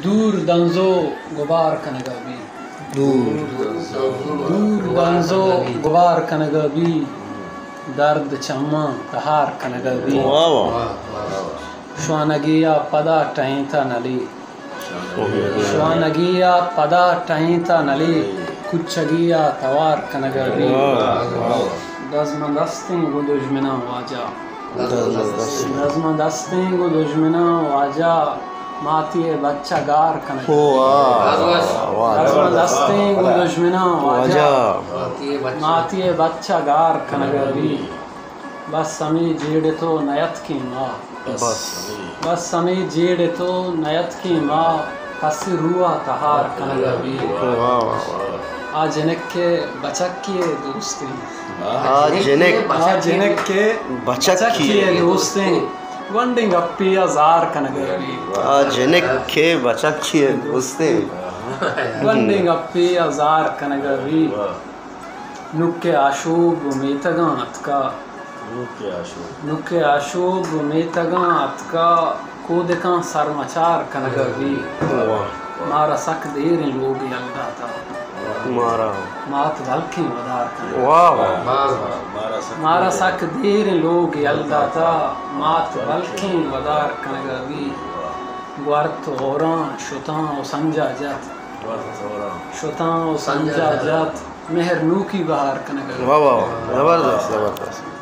دور دنزو گبار کنگا بی۔ دور۔ دور دنزو گبار کنگا بی۔ درد چماں تہار کنگا بی۔ واہ واہ۔ شوانگی ءَ پدا ٹہینتا نلی۔ شوانگی ءَ پدا ٹہینتا نلی، کچگی ءَ توار کنگا بی۔ واہ واہ۔ دزماں دستیں گوں دژمناں واجہ۔ دزماں دستیں گوں دژمناں واجہ، ماتی ءِ بچ ءَ گار کنگ۔ او واہ، واہ، واہ۔ دزماں دستیں گوں دژمناں واجہ، واجہ۔ ماتی ءِ بچ ءَ گار کنگ بی۔ بس ہمے جیڑ ءَ تو نیتکیں ما۔ بس۔ بس ہمے جیڑ ءَ تو نیتکیں ما، کسی روح ءَ تہار کنگ بی۔ واہ، واہ، واہ۔ آ جنک ءِ بچکی ءِ دوستیں۔ آ جنک۔ آ جنک ءِ بچکی ءِ دوستیں۔ گونڈیں گپے ءَ زار کنگ بی۔ آ جنک ءِ بچکی ءِ دوستیں۔ گونڈیں گپے ءَ زار کنگ بی۔ نوک ءِ آشوب میتگاں اتکا۔ نوک ءِ آشوب۔ نوک ءِ آشوب میتگاں اتکا، کودکاں سرمچار کنگ بی۔ واہ۔ مارا سک دیریں لوگ یل داتا۔ مارا۔ مات بلکیں ودار کنگ۔ واہ، واہ۔ مارا سک دیریں لوگ یل داتا، مات بلکیں ودار کنگ بی۔ گورت ہوراں شتاں و سنجا جت۔ شتاں و سنجا جت، مہر نوکی بہار کنگ۔ واہ، واہ، واہ۔ زبردست، زبردست۔